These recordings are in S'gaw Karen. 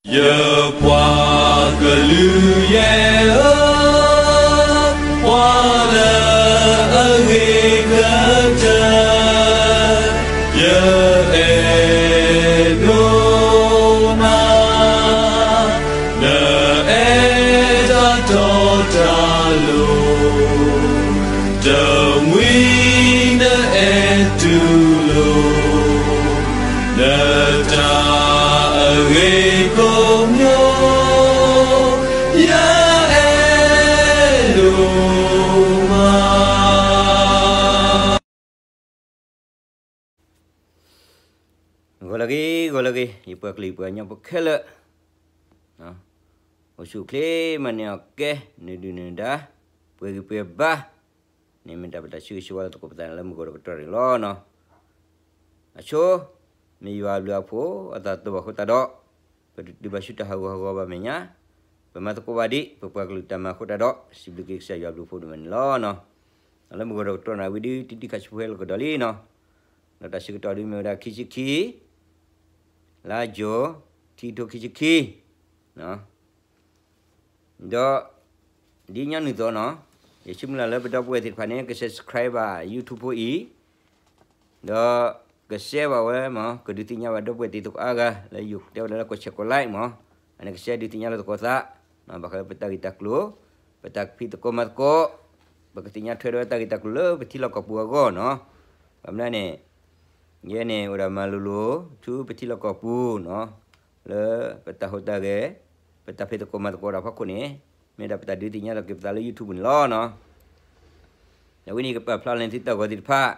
ယပှၤကလုာ်ယဲၢ်ဧၢ, ပှၤလၢအဂ့ၤကတၢၢ်, ယအဲၣ်ဒိးနၤ, နအဲၣ်တၢ်တီတၢ်လိၤ, တမှံၤနအဲၣ်တူၢ်လိာ် နတၢ်အဂ့ၤကိးမံၤ, ယအဲၣ်ဒိးမး. ဂီၤလၢအဂ့ၤ, ဂီၤလၢအဂ့ၤ, ယပှၤကလုာ်ယပှၤကညီဖိခဲလၢာ်, အိၣ်ဆူၣ်အိၣ်ချ့မၤန့ၢ်အီၣ်ကဲ, နဒုၣ်နဒါ, ပှဲၤဂံၢ်ပှဲၤဘါ န့ၣ်မ့ၢ်တၢ်ပတၢ်ဆၢဂ့ၤဆၢဝါလၢသကိးပသးလၢမုၢ်ဂီၤတကတီၢ်န့ၣ်လီၤနီၤ. အဆိ, မ့ၢ်ယွၤအဘျုးအဖှိၣ်အသးတဘၣ်အဃိသတးဒီး, ပတတုၤဘၣ်ဆူတၢ်ဟးဂူာ်ဟးဂီၤဘၣ်မဲာ်ညါ, ပမၤသကိးဘၣ်ဒံး ပပှၤကလုာ်တၢ်မၤအဃိသတးဒီး စံးဘျုးက့ၤကစၢ်ယွၤအဘျုးအဖှိၣ်ဒိၣ်မးန့ၣ်လီၤနီၤ. လၢမုၢ်ဂီၤတကတီၢ်န့ၣ် ဝံၤဒုးတံၢ်တံၢ်ခါဆူဖိဟဲလီၤကဒီးလံနီၤ. ဒီးတၢ်ဆၢကတီၢ်ဒုးမ့ၢ်ဝဲဒၣ်ခံဆံခံ လါယူၤ ခံကထိခံဆံခံ ဒီး ဒ်ညီနုၢ်အသိးနီၤ, ယဆိကမိၣ်လၢပဒီပုၢ်ဝဲၢ်သ့ၣ်တဖၣ်န့ၣ် က subscribe ဘၣ် YouTube ဖိအံၤ, ဒီးက share ဘၣ်ဝဲမး, ကဒုးသ့ၣ်ညါဘၣ်ဒီပုၢ်ဝဲၢ်သ့ၣ်တဖၣ်အါဂၤ လၢယတဲဝဲဒၣ်လၢ ကိး share ကိး like မး, အန့ၣ်က share ဒုးသ့ၣ်ညါလၢသကိးသး, ဘၣ်ဃးလၢပတၢ်ဂ့ၢ်တၢ်ကျိၤ, ပတၢ်ဖံးသကိးမၤသကိး, ပကသ့ၣ်ညါထွဲဒီးတၢ်ဂ့ၢ်တၢ်ကျိၤလၢပထံလီၢ်ကီၢ်ပူၤအဂီၢ်နီၤ. ဘၣ်မနုၤန့ၣ် ယဲန့ၣ်အိၣ်ဒီးမၤလိၤလိၤ ဆူပထံလီၢ်ကီၢ်ပူၤနီၤ, လၢပတၢ်ဟူးတၢ်ဂဲၤ, ပတၢ်ဖံးသကိးမၤသကိးတၢ်ဖီခိၣ်န့ၣ်, မ့ၢ်ဒၣ်ပတၢ်ဒုးသ့ၣ်ညါလီၤက့ၤပသးလၢ YouTube န့ၣ်လီၤနီၤ. ဒီးဝဲန့ၣ်ယကပာ်ဖျါလၢသုတၢ်ဂီၤသ့ၣ်တဖၣ်,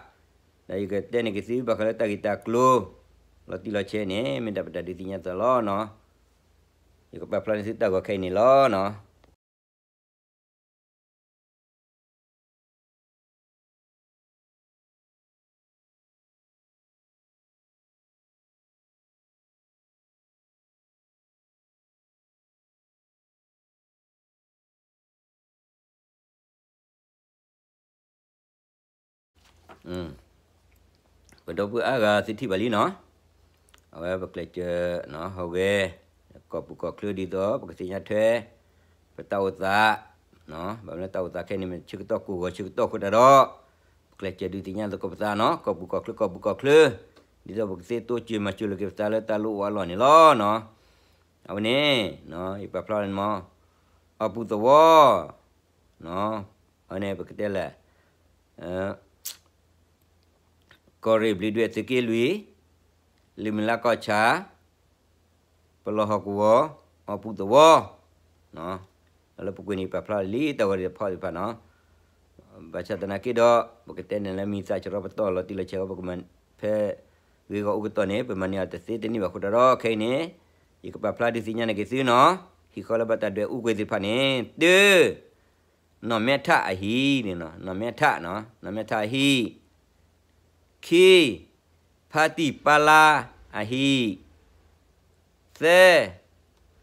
ဒီးယကတဲန့ၢ်က့ၤသုဘၣ်ဃးလၢတၢ်ဂ့ၢ်တၢ်ကျိၤ လီၤတံၢ်လီၤဆဲးန့ၣ် မ့ၢ်ဒၣ်ပတၢ်ဒုးသ့ၣ်ညါသးလီၤနီၤ. ယကပာ်ဖျါလၢသုတၢ်ဂီၤခဲအံၤန့ၣ်လီၤနီၤ. ပဒီပုၢ်ဝဲၢ်အါဂၤသုထံၣ်ဘၣ်လံနီၤ, အဝဲပကျဲးစၢးဟီၣ်ဂဲၤ ကီၢ်ပူၤကီၢ်ချၢဒ်သိး ပကသ့ၣ်ညါထွဲ ပတၢ်အိၣ်သး, ဘၣ်မနုၤတၢ်အိၣ်သးခဲအံၤန့ၣ် မ့ၢ်ဆၢကတီၢ်ကိၢ်ဂီၤဆၢကတီၢ်အဃိသတးဒီး ပကျဲးစၢးဒုးသ့ၣ်ညါသကိးပသးနီၤ, ကီၢ်ပူၤကီၢ်ချၢ ကီၢ်ပူၤကီၢ်ချၢ, ဒ်သိးပကသ့တိစၢၤမၤစၢၤလိာ်က့ၤပသးလၢတၢ်လိၣ်အိၣ်အလီၢ်န့ၣ်လီၤနီၤ. အဝဲန့ၣ် ယပာ်ဖျါန့ၣ်မး အီၣ်ပူၣ်သဝီ အဝဲန့ၣ်ပကတဲလဲၣ် ကီၢ်ရ့ၣ်ဘျံးဒွဲၣ်သုးက့လွံၢ်, လံာ်မုၢ်လါကီၢ်ဆၣ်, ပလီၢ်ဟီၣ်ကဝီၤ, အီၣ်ပူၣ်သဝီ, လၢပူၤကွံာ်န့ၣ် ပာ်ဖျါလံတၢ်ဂီၤတဖီသ့ၣ်တဖၣ်နီၤ. ဘၣ်ဆၣ်သနာ်က့ဒီး ပကတဲန့ၣ်လၢမံၤသးစရီပတီၢ်လီၤတံၢ်လီၤဆဲးအဂီၢ် ပကမၤဖဲဂ့ၢ်ဂီၢ်အိၣ်ကတီၢ်န့ၣ် ပမၤန့ၢ်အီၤတသ့တန့ၢ်ဘၣ်အဃိသတးဒီး ခဲအံၤန့ၣ် ယကပာ်ဖျါဒုးသ့ၣ်ညါန့ၢ်က့ၤသုနီၤ, ဟံၣ်ဃီလၢဘၣ်တၢ်ဒွဲၣ်အူကွံာ်သ့ၣ်တဖၣ်န့ၣ် တၢ နီၢ်မဲထးအဟံၣ်န့ၣ်နီၤ, နီၢ်မဲထးနီၤ, နီၢ်မဲထးအဟံၣ်, ခံ, ဖါတံၢ်ပါလါအဟံၣ်, သၢ,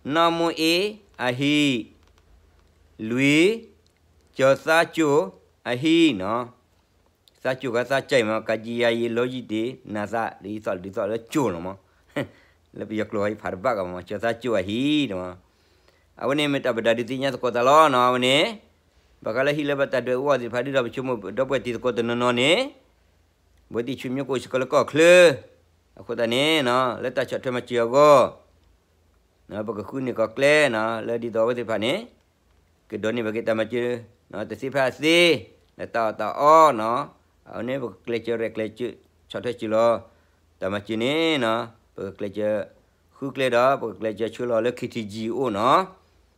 နီၢ်မိၢ်အ့အဟံၣ်, လွံၢ်, ကၠီၤသးကၠိၣ်အဟံၣ်နီၤ, သးကၠိၣ်ဂၤသးကၠိၣ်မး ကၤယံယၤယံလီယံတ့ၢ် နၤသးဒ်သိးဒ်သိးလၢကၠိၣ်လီၤမး, လၢပယီၤကျိာ်အံၤဖးတဘၣ်ကီးမး ကၠီၤသးကၠိၣ်အဟံၣ်နီၤ. အဝဲန့ၣ်မ့ၢ်တၢ်ပတၢ်ဒုးသ့ၣ်ညါသကိးသးလီၤနီၤ, အဝဲန့ၣ် ဘၣ်ဃးလၢဟံၣ်လၢဘၣ်တၢ်ဒွဲၣ်အူအီၤသ့ၣ်တဖၣ်ဒ်ဒီး ပဆိကမိၣ်ဒီပုၢ်ဝဲၢ်တံၤသကိးတနီၤနီၤန့ၣ် ဘၣ်တံၢ်ဆူမ့ၢ်ကအိၣ်စ့ၢ်ကီးလၢကီၢ်ချၢ, အဃိသတးန့ၣ် လၢတၢ်ဆီၣ်ထွဲမၤစၢၤအဂီၢ် ပကဃုန့ၢ်ကီၢ်ကျဲနီၤ လၢဒ်သိးအဝဲသ့ၣ်တဖၣ်န့ၣ် ကဒိးန့ၢ်ဘၣ်က့ၤတၢ်မၤစၢၤ တသ့ဖဲအသ့ လၢတၢ်အီၣ်တၢ်အီနီၤ, အဝဲန့ၣ် ပကကျဲးစၢးရဲၣ်ကျဲးစၢး ဆီၣ်ထွဲစၢၤလီၤ တၢ်မၤစၢၤန့ၣ်နီၤ, ပကကျဲးစၢးဃုကျဲဒီး ပကကျဲးစၢးဆှၢလီၤလၢ ခ့ထံကၠံ အအိၣ်နီၤ,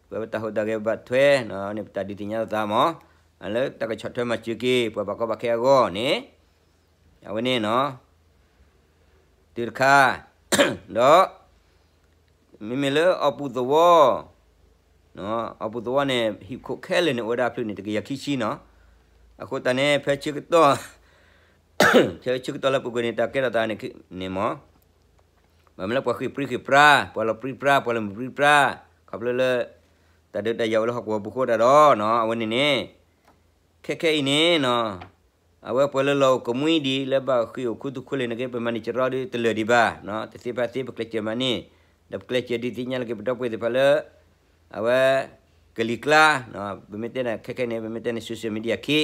ပဝဲပတၢ်ဟူးတၢ်ဂဲၤဘၣ်ထွဲနီၤ န့ၣ်ပတၢ်ဒုးသ့ၣ်ညါသးမး, လၢတၢ်ကဆီၣ်ထွဲမၤစၢၤက့ၤ ပှၤဘၣ်ကီဘၣ်ခဲအဂီၢ်န့ၣ် အဝဲန့ၣ်နီၤ တုၤတခါ ဒီး မ့မ့ၢ်လၢအီၣ်ပူၣ်သဝီ, အီၣ်ပူၣ်သဝီန့ၣ် ဟံၣ်ခိၣ်ခဲလၢာ်န့ၣ် အိၣ်ဝဲဒၣ်အဖျၢၣ်န့ၣ် တကယၤခံဆံနီၤ, အဃိသတးန့ၣ် ဖဲဆၢကတီၢ် ဖဲဆၢကတီၢ်လၢပူၤကွံာ်န့ၣ် တၢ်ကဲထီၣ်သးန့ၣ်မး, ဘၣ်မနုၤလၢပှၤဃ့ၢ်ပြံဃ့ၢ်ပြါ ပှၤလီၤပြံပြါ ပှၤလီၤမုၢ်ပြံပြါ ခီဖျိလၢ တၢ်ဒုးတၢ်ယၤအိၣ်လၢဟီၣ်ကဝီၤပူၤအဃိသတးဒီးနီၤ အဝဲန့ၣ်န့ၣ် ခဲခဲအံၤန့ၣ်နီၤ အဝဲပှၤလၢလီၤအိၣ်ကမှံဒံး လၢဘၣ်ဃ့ၢ်အိၣ်ခူသူၣ်ခူလ့ၣ်န့ၣ်က့ ပမၤန့ၢ်စရီဒီးတလၢာ်ဒံးဘၣ်, တသ့ဖဲသ့ ပကျဲးစၢးမၤန့ၢ် ဒီးပကျဲးစၢးဒုးသ့ၣ်ညါလီၤက့ၤပဒီပုၢ်ဝဲၢ်သ့ၣ်တဖၣ်လၢ အဝဲ ကလံၤကျါ, ပမ့ၢ်တဲန့ၣ်ခဲခဲန့ၣ် ပမ့ၢ်တဲန့ၣ် social media ခ့,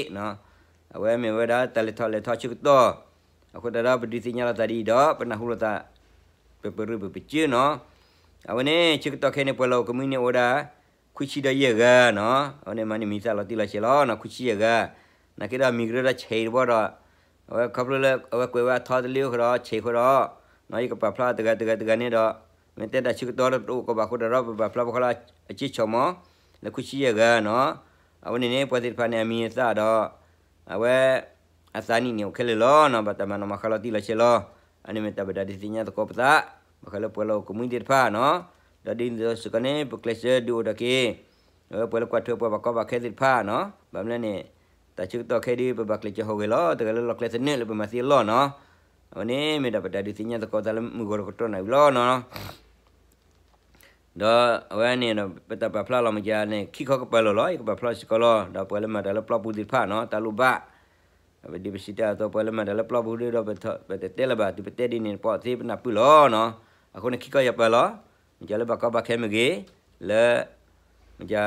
အဝဲမ့ၢ်ဝဲဒၣ်တၢ်လဲၤထီၣ်လဲၤထီဆၢကတီၢ်, အဃိသတးဒီးပဒုးသ့ၣ်ညါလိာ်သးဒ်အံၤဒီး ပနၢ်ဟူလိာ်သး ပပရၢပပကၢနီၤ. အဝဲန့ၣ် ဆၢကတီၢ်ခဲအံၤန့ၣ် ပှၤလီၤအိၣ်ကမှံန့ၣ်အိၣ်ဝဲဒၣ် ခွံဆံဒီးယဲၢ်ဂၤနီၤ. အဝဲန့ၣ်မၤန့ၢ်မံၤသၣ်လီၤတံၢ်လီၤဆဲးလီၤနီၤ, ခွံဆံယဲၢ်ဂၤ, နာ်က့ဒီးမံၤကရၢဒီးဆဲးတဘီဒီး အဝဲခီဖျိလၢအဝဲကွဲးဝဲအထီတလ့အဃိဒီး ဆဲးဃိဒီး ယကပာ်ဖျါတဂၤတဂၤတဂၤန့ၣ်ဒီး မ့ၢ်တဲတၢ်ဆၢကတီၢ်တအိၣ်ကီးဘၣ်အဃိဒီး ပပာ်ဖျါဘၣ်ဃီလၢအက့ဆီၣ်မး လၢခွံဆံယဲၢ်ဂၤနီၤ. အဝဲန့ၣ်န့ၣ် ပှၤသ့ၣ်တဖၣ်န့ၣ် အမံၤအသၣ်ဒီး အဝဲ အသးနံၣ်န့ၣ်အိၣ်ခဲလၢာ်လီၤနီၤ, ဘၣ်တၢ်မၤနီၣ်မၤဃါလီၤတံၢ်လီၤဆဲးလီၤ. အန့ၣ်မ့ၢ်တၢ်ပဒုးသ့ၣ်ညါသကိးပသး ဘၣ်ဃးလၢပှၤလီၤအိၣ်ကမှံသ့ၣ်တဖၣ်နီၤ. ဒီးဒ်သိးစ့ၢ်ကီးန့ၣ် ပကျဲးစၢးဒုးအိၣ်ထီၣ်က့ၤ အဝဲပှၤလၢကွၢ်ထွဲပှၤဘၣ်ကီဘၣ်ခဲသ့ၣ်တဖၣ်နီၤ. ဘၣ်မနုၤလဲၣ်န့ၣ် တၢ်ဆၢကတီၢ်ခဲအံၤဒုး ပဘၣ်ကျဲးစၢးဟူးဂဲၤလီၤ တဂၤလၢလီၢ်ကျဲသနၢၣ်လၢပမၤသ့အလီၢ်နီၤ. အဝဲန့ၣ်မ့ၢ်ဒၣ်ပတၢ်ဒုးသ့ၣ်ညါသကိးပသးလၢမုၢ်ဂီၤတကတီၢ်နၣ်ရံၣ်လီၤနီၤ. ဒီးအဝဲန့ၣ် ပတၢ်ပာ်ဖျါလီၤမ့ၢ်ကန့ၣ် ခံခီကပၤလီၤလီၤ, ယကပာ်ဖျါစ့ၢ်ကီးလီၤ. ဒီးပှၤလၢမၤတၢ်လၢပျီပူၤသ့ၣ်တဖၣ်နီၤ တၢ်လိၣ်ဘၣ် ပဒုးပစံးတၢ်အသိးပှၤလၢမၤတၢ်လၢပျီပူၤဒီး ပတတဲလၢၤဘၣ် တုၤပတဲဒ်န့ၣ် ပသ့ပနၢ်ပၢၢ်လီၤနီၤ. အဃိန့ၣ်ခံခီယပၤလီၤ, မ့ၢ်ကလၢဘၣ်ကီဘၣ်ခဲမ့ၢ်ဂ့ၤ, လၢ မ့ၢ်က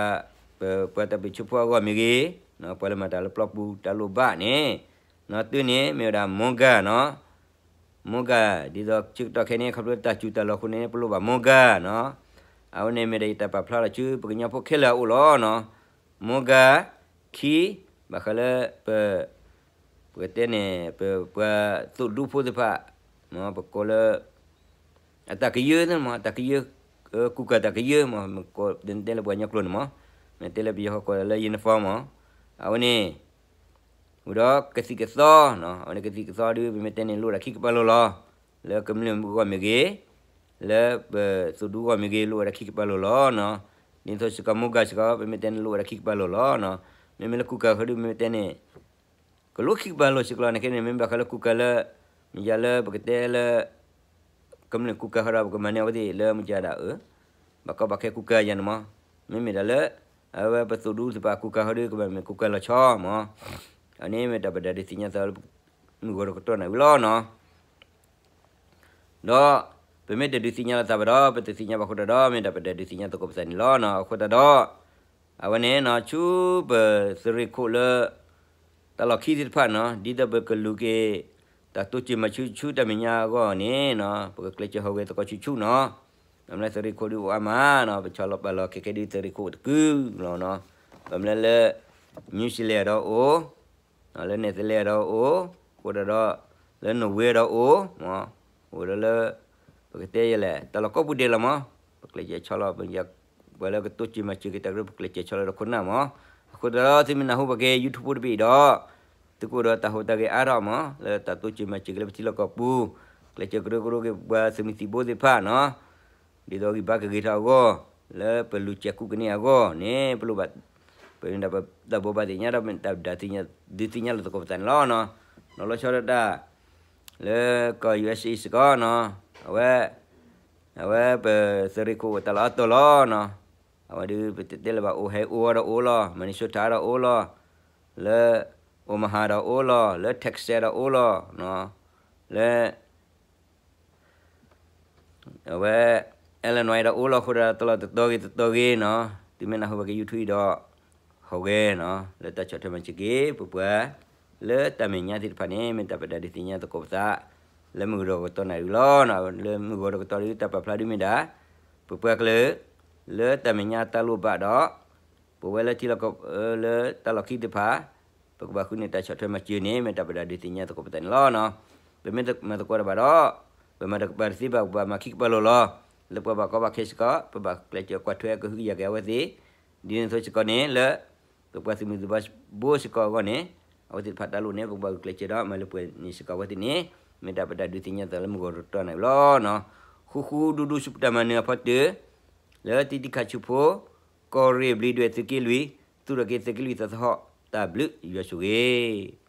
ပပှၤတၢ်ပၢၢ်ဆၢဖိအဂီၢ်မ့ၢ်ဂ့ၤ, ပှၤလၢမၤတၢ်လၢပျီပူၤတၢ်လိၣ်ဘၣ်န့ၣ်, နီၤတုၤန့ၣ် မ့ၢ်ဝဲဒၣ် Moga နီၤ Moga ဒ်သိးဆၢကတီၢ်ခဲအံၤန့ၣ် ခီဖျိတၢ်စူၤတၢ်လီၤအဃိန့ၣ် ပလိၣ်ဘၣ် Moga နီၤ. အဝဲန့ၣ်မ့ၢ်ဒၣ်ယတၢ်ပာ်ဖျါလီၤဆူပကညီဖိခဲလၢာ်အအိၣ်လီၤနီၤ. Moga ခံ, ဘၣ်ဃးလၢပ ပကတဲန့ၣ် ပပှၤသိၣ်ဒူဖိသ့ၣ်တဖၣ်, ပကိးလၢ အတၢ်ကယၢမး တၢ်ကယၢ, ကူကၤတၢ်ကယၢမး မ့ၢ်ကိးတဲလၢပှၤကညီကျိာ်န့ၣ်မး, မ့ၢ်တဲလၢပယီၤဃီကိးလၢ uniform မး, အဝဲန့ၣ် ဝံၤဒီးကသံၣ်ကသီ, အဝဲန့ၣ်ကသံၣ်ကသီဒီး ပမ့ၢ်တဲန့ၣ် လိၣ်ဝဲဒၣ်ခံကပၤလီၤလီၤ, လၢကမျၢၢ်အဂီၢ်မ့ၢ်ဂ့ၤ, လၢပသိၣ်ဒူအဂီၢ်မ့ၢ်ဂ့ၤ လိၣ်ဝဲဒၣ်ခံကပၤလီၤလီၤနီၤ. ဒ်သိးစ့ၢ်ကီး Moga စ့ၢ်ကီး ပမ့ၢ်တဲန့ၣ် လိၣ်ဝဲဒၣ်ခံကပၤလီၤလီၤနီၤ. မ့မ့ၢ်လၢကူကၤဃီဒီး ပမ့ၢ်တဲန့ၣ် ကလိၣ်ခံကပၤလီၤစ့ၢ်ကီးလီၤ. နာ်က့န့ၣ် မ့ၢ်ဘၣ်ဃးလၢကူကၤလၢ မ့ၢ်ယၤလၢပကတဲလၢ ကမျၢၢ်ကူကၤဃီဒီး ပကမၤန့ၢ်အဝဲသ့ၣ်လၢမ့ၢ်ကဒၣ်အၢ ဘၣ်ကီဘၣ်ခဲကူကၤယၤန့ၣ်မး, မ့မ့ၢ်ဒၣ်လၢ အဝဲပသိၣ်ဒူသ့ၣ်တဖၣ်ကူကၤဃီဒီး ကဘၣ်မ့ၢ်ကူကၤလီၤဆီမး, အန့ၣ်မ့ၢ်တၢ်ပတၢ်ဒုးသ့ၣ်ညါသးလၢ မုၢ်ဂီၤတကတီၢ်နၣ်ရံၣ်လီၤနီၤ. ဒီးပမ့ၢ်တဒုးသ့ၣ်ညါလီၤသးဘၣ်ဒီး ပတသ့ၣ်ညါဘၣ်အဃိတၢ်ဒီး မ့ၢ်တၢ်ပတၢ်ဒုးသ့ၣ်ညါသကိးပသးန့ၣ်လီၤနီၤ. အဃိတၢ်ဒီး အဝဲန့ၣ်နီၤ ဆူပသုးရ့ၣ်ခိၣ်လၢ တၢ်လီၢ်ခံသ့ၣ်တဖၣ်နီၤ ဒ်သိးပကလူၤက့ၤ တၢ်တိစၢၤမၤစၢၤဆူတၢ်မဲာ်ညါအဂီၢ်န့ၣ်နီၤ ပကကျဲးစၢးဟူးဂဲၤသကိးဆူၣ်ဆူၣ်နီၤ. ဘၣ်မနုၤလၢသုးရ့ၣ်ခိၣ်ဒုးအိၣ်အါမးနီၤ ပဆီလီၤပာ်လီၤခဲခဲဒုးသုးရ့ၣ်ခိၣ်တကုလီၤနီၤ. ဘၣ်မနုၤလၢ New Zealand ဒီးအိၣ် လၢ Netherlands ဒီးအိၣ်, အဃိတၢ်ဒီး လၢ Norway ဒီးအိၣ်, အိၣ်ဒီးလၢ ပကတဲယဲလဲၣ် တၢ်လီၢ်ကိးပူၤဒဲးလီၤမး, ပကျဲးစၢးဆီလီၤ ပှၤလၢကတိစၢၤမၤစၢၤက့ၤတၢ်ကရၢ ပကျဲးစၢးဆီလီၤဒီးခိၣ်နၢ်မး. အဃိတၢ်ဒီး သုမ့ၢ်နၢ်ဟူဘၣ်က့ၤ YouTube တဘ့ၣ်အံၤဒီး သုကအိၣ်ဒီးတၢ်ဟူးတၢ်ဂဲၤအါထီၣ်မး လၢတၢ်တိစၢၤမၤစၢၤက့ၤလၢပထံလီၢ်ကီၢ်ပူၤ, ကျဲးစၢးကရၢကရိက့ၤပှၤသုးမုၢ်သံၣ်ဘိသ့ၣ်တဖၣ်နီၤ ဒ်သိးဂံၢ်ဘါကဂ့ၤထီၣ်အဂီၢ်, လၢပလူၤစဲးကူကန့ၢ်အဂီၢ်န့ၣ် ပလိၣ်ဘၣ် ပမ့ၢ်ဒၣ်ပတၢ်ဘိးဘၣ်သ့ၣ်ညါဒီး မ့ၢ်တၢ်ဒုးသ့ၣ်ညါလီၤသကိးပသးန့ၣ်လီၤ. နီၤလီၤဆီဒၣ်တၢ် လၢကီၢ် ယူၢ်အ့းစ့း စ့ၢ်ကီးနီၤ အဝဲ အဝဲပသုးရ့ၣ်ခိၣ်အိၣ်တၢ်လီၢ်အါတီၤလီၤနီၤ. အဝဲဒုးပတဲတဲလၢၤဘၣ် Ohio ဒီးအိၣ်လီၤ, Minnesota ဒီးအိၣ်လီၤ, လၢ Omaha ဒီးအိၣ်လီၤ, လၢ Texas ဒီးအိၣ်လီၤ, လၢ အဝဲ Illinois ဒီးအိၣ်လီၤအဃိဒီး တၢ်လီၢ်တတီၤဂ့ၤတတီၤဂ့ၤနီၤ သုမ့ၢ်နၢ်ဟူဘၣ်က့ၤ YouTube အံၤဒီး ဟူးဂဲၤနီၤ လၢတၢ်ဆီၣ်ထွဲမၤစၢၤက့ၤ ပပှၤ လၢတၢ်မဲာ်ညါသ့ၣ်တဖၣ်န့ၣ် မ့ၢ်တၢ်ပတၢ်ဒုးသ့ၣ်ညါသကိးပသး လၢမုၢ်ဂီၤတကတီၢ်နၣ်ရံၣ်လီၤ. လၢမုၢ်ဂီၤတကတီၢ်ဒုး တၢ်ပာ်ဖျါဒုးမ့ၢ်ဒၣ် ပပှၤကလုာ် လၢတၢ်မဲာ်ညါတၢ်လိၣ်ဘၣ်ဒီး ပဝဲလၢထံလီၢ်ကီၢ် လၢတၢ်လီၢ်ခံသ့ၣ်တဖၣ် ပကဘၣ်ဃုန့ၢ်တၢ်ဆီၣ်ထွဲမၤစၢၤန့ၣ် မ့ၢ်တၢ်ပတၢ်ဒုးသ့ၣ်ညါသကိးပသးန့ၣ်လီၤ. ပမ့ၢ်မၤသကိးတၢ်ဘၣ်ဒီး ပမၤတကပၤတသ့ဘၣ် ပဘၣ်မၤခံကပၤလီၤလီၤ. လၢပှၤဘၣ်ကီဘၣ်ခဲစ့ၢ်ကီး ပဘၣ်ကျဲးစၢးကွၢ်ထွဲကဟုကယာ်က့ၤအဝဲသ့ၣ် ဒ်န့ၣ်အသိးစ့ၢ်ကီးန့ၣ် လၢ ပပှၤသုးမုၢ်သံၣ်ဘိစ့ၢ်ကီးအဂီၢ်န့ၣ် အဝဲသ့ၣ်တဖၣ်တၢ်လိၣ်န့ၣ် ပကဘၣ်ဂုာ်ကျဲးစၢးဒီး မၤလၢပှဲၤန့ၣ်စ့ၢ်ကီးအဝဲသ့ၣ်န့ၣ် မ့ၢ်တၢ်ပတၢ်ဒုးသ့ၣ်ညါသးလၢမုၢ်ဂီၤတကတီၢ်နၣ်ရံၣ်လီၤ. ဃူဃူဒူဒူဆူပတၢ်မၤနၢၤအဖီတၢၢ် လၢတံၤတံၤခးဆူဖိ ကီၢ်ရ့ၣ်ဘျံးဒွဲၣ်သုးက့လွံၢ် သူၣ်ထီၣ်က့ၤသုးက့လွံၢ်သီသဟီၣ် တၢ်ဘျုးယွၤဆိၣ်ဂ့ၤ